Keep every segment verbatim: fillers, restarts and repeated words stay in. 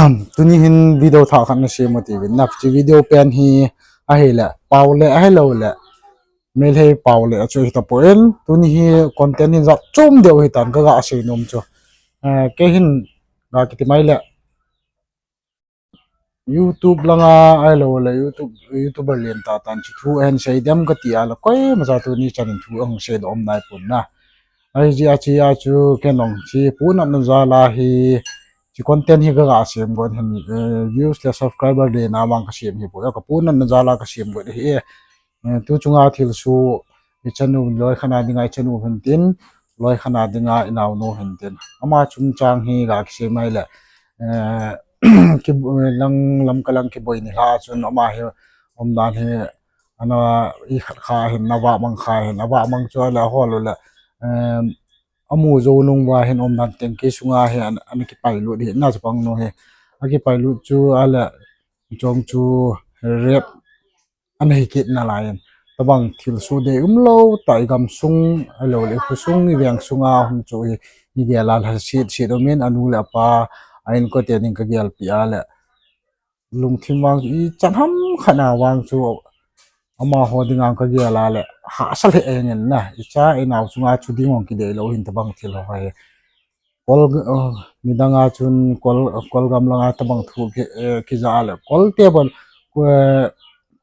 Tuni hin video thah khat nasem u tivin na, hiche video pen hi ahile pao le ahilou le Meitei pao le achu hitapon, tuni hi content hin jat chom deu hitan kaga sei nom chu. Kei hin ga kiti mai le YouTube langa ahilou le YouTube, YouTuber len tah tan hiche thu ahin sei dem kati a le koimacha tuni chan in thu ahung seidoh um naipon na. Ahijeh a hiche a chu ken jong hiche punatna jal a hi, hiche content hi kaga sem got hin, views le subscriber lena vang kasem hipoi, kapunatna jal a kasem got ahi. Tu chunga thilsoh, ichanu loikhat a dinga ichanu hintin, loikhat a dinga inaonu hintin, ama chungchang hi ga kisei mai le, lang lam kalang kiboi nilhah chun ama hi umdan hi ana ikhat kha hin, avah mang kha hin, avah mang chu ale ahol u le, amu jou nung uva hin umdan teng kei sunga hi ana kipailut hi na, chapang nu hi akipailut chu ale chong chu rape ana hikit nalai in, tobang thilsoh dei umlou tah igamsung ahilou le ikhosung iveng sunga hung chu hi, igel a lhasetset umin, anu le apa, a inkote ding kagelpeh a le lungthim vang chu ichan ham khat a vang chu amaho dinga kagel a le hahsa lheh jengin na, icha inao chunga chu ding jong kideilou hin tobang thil ho hi. Kol, nidanga chun kol, kol gam langa tobang thu ki, kijah a le kolte bon,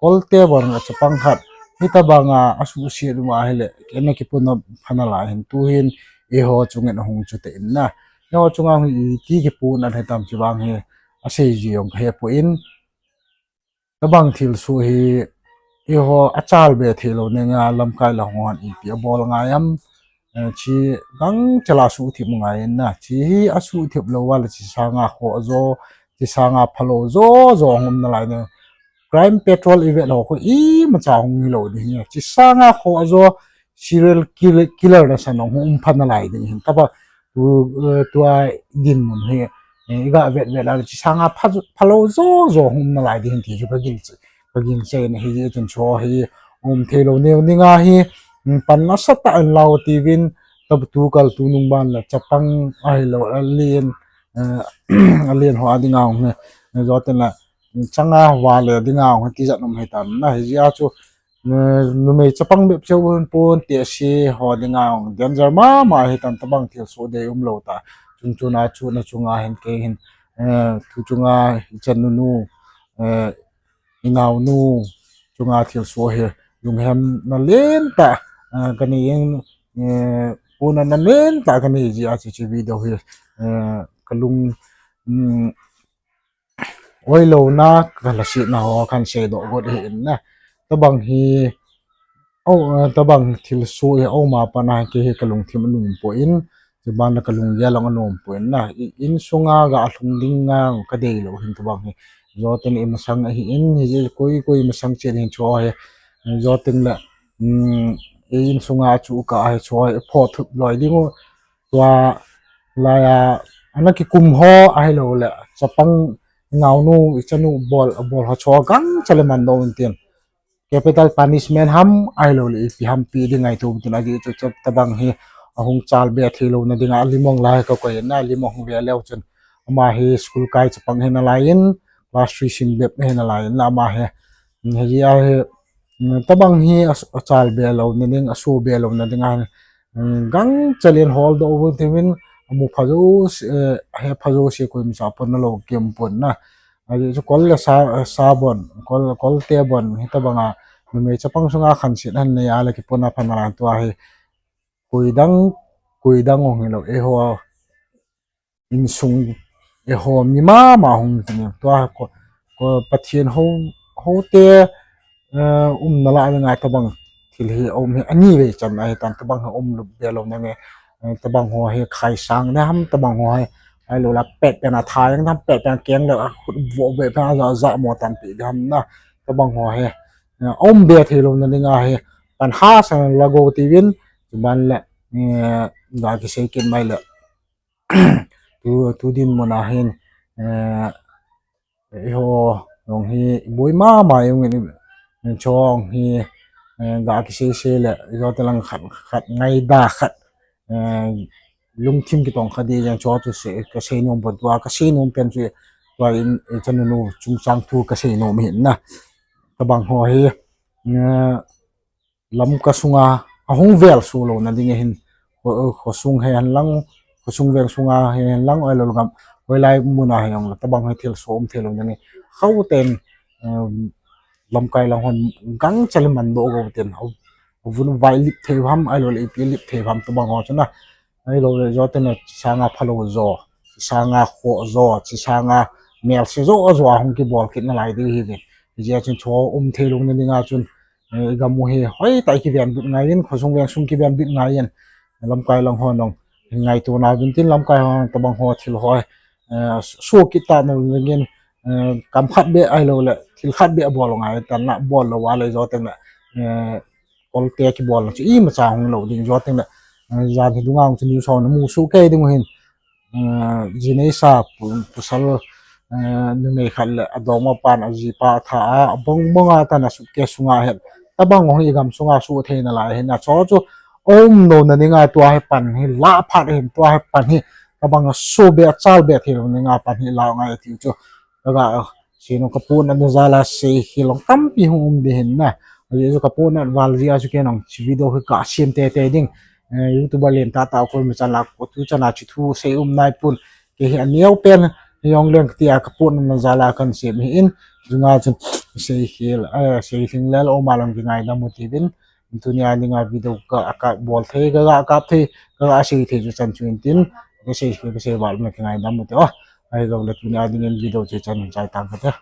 kolte bon chapang khat hitobanga asuhset uva ahile ana kipuna pha nalai hin, tuhin eiho chungin ahung chu tah in na, eiho chunga hi iti kipuna hitam chu vang hi aseiji jong kahepoi. Tobang thilsoh hi eiho achalbe theilou ninga lamkai lang hon ipi abol ngai am, hiche gangchel a suhthip ngai in na, hiche hi asuhthip lou uva le hiche sanga khoh jo, hiche sanga phalou jo jo hung um nalai ding. Crime Patrol ivet ho khu imacha hung hilou ding hi, hiche sanga khoh jo serial killer nasan hung um pha nalai ding hin tobang, tua dinmun hi iga vet vet a le hiche sanga phalou jo jo hung um nalai ding hin ti chu kagingchai in ahi. Hijeh chun hiche hi um theilou neo dinga hi pan nasatah in lau tiuvin, tukal tunung ban le chapang ahilou alen, alen ho a dinga hung hi, jotin le changa vale dinga hung hi tijat um hitan na, hijeh a chu numei chapang bep cheh hipon, tehse ho dinga hung danger mama hitan, tobang thilsoh dei umlou tah. Chun chuna chuna chunga hin kei hin, tu chunga ichanunu, inaonu chunga thilsoh hi lunghemna lentah kanei in, punatna lentah kanei jeh a hiche video hi kalung oilouna kalhasetna ho kahin seidoh got ahi in na. Tobang hi, tobang thilsoh hi aum a pat a kei hi kalungthim anompoi, chuban le kalunggel jong anompoi na. Insunga ga lhung dinga kadeilou hin tobang hi, jotin imasang ahi in, hijeh koi koi masang chet hin chu hi, jotin le insunga chu ka hi chu hi phothip loi dingu, tua laiya ana kikum ho ahilou le chapang, inaonu, ichanu bol, bol ho chu gangchel le mandoh untin, capital punishment ham ahilou le ipi ham pe ding ngaito untin, ajeh chu tobang hi ahung chalbe theilouna dinga alim ong lai kakoi in na, alim ong ve leu chun ama hi school kai chapang hi nalai in, class three sim bep hi nalai in na, ama hi, hijeh a hi tobang hi achalbe louna ding, asohbe louna dinga gangchel in holdoh uvin tiuvin, amu pha jouse, ahepha jouse koimacha pon nalou kimpon na. Ajeh chu kol le sa, sabon, kol, kolte bon hitobanga numei chapang sunga khanset ahin nei a le kipuna pha nalai, tua hi koidang, koidang hung hilou, eiho insung, eiho mi mama hung tin, tua Pathen hou, houte umna lah dinga tobang thil hi aum hi anivei chan ahitan, tobang hi umbe louna nge, tobang ho hi khaisang ding ham, tobang ho hi ahilou le petpen a tha jeng ding ham, petpen a keng le khut vohbe pen a ja, ja mo tampi ding ham na, tobang ho hi aumbe theilouna dinga hi pan hahsa in lago tiuvin, chuban le ga kisei kit mai le tu, tu dinmun a hin eiho jong hi iboi mama jeng in, chong hi ga kisei sei le jotin lang khat khat ngaida khat, lungthim kitong kha ding jeng chu chu sei, kasei nom pon, tua kasei nom pen chu Tua in, eh, chanu nu chungchang thu kasei nom ahin na. Tabang ho hi, eh, Lamka sunga ahung vel soh louna ding ahin, kho, khosung hihen lang, khosung veng sunga hihen lang, ahilouleh gam, hoilai muna hijongle, tabang hi thilsoh um thei lou ding ahi. Khauh ten, eh, lamkai lang hon gangchal in mandoh gou ten, avun vai lip thei ham, ahilouleh ipi lip thei ham tabang ho chu na. Ahilouleh jouse tengle, sanga phalou jo, sanga khoh jo, sanga melse jo, jo ahung kibol kit nalai ding ahiuvin. Hijeh chun chu um thei louna dinga chun, eh, igam u hi hoitah in kivenbit ngai in, khosung vengsung kivenbit ngai in. Lamkai lang hon jong ngaito nauvin tin, lamkai ho tabang ho thil ho, eh, soh kit tau dingin, eh, kam khat beh ahilouleh thil khat beh bol ngai tan na, bol lou a leh jouse tengle, eh, kolte kibolna chu imacha hung lou ding jouse tengle, eh, jan hi dunga hung chu news ho namu soh kei ding u ahin, eh, jineisa pu-, pasal, eh, numei khat le adongma pan ajipa atha a, abong bong a tan a suitcase sunga ahin, tabang ho hi igam sunga soh thei nalai ahin, achu chu um louna dinga tua hi pan hi lah phat ahin, tua hi pan hi tabang a soh beh, achal beh thei louna dinga pan hi lah ngai ati chu. Kaga, seinom kapohnatna jal a seikhel jong tampi hung um ding ahin na. Ajeh chu kapohnat val jeh a chu ken jong hiche video hi kasem teitei ding. Eh, YouTuber lentah tah koima chan la, tu chan a hiche thu sei um naipon. Kei hi aneopen hijongle tia kapohnatna jal a kahin sem ahin. Chunga chun seikhel, eh, seilhing lel um a jong kingaidam u hite uvin. Tunia dinga video ka, kabol thei, kaga kap thei, kaga sei thei chu chan chu hin tin, kasei, kasei val um le kingaidam u hite o. Ahijongle tunia dingin video chu hichan chai tang kate.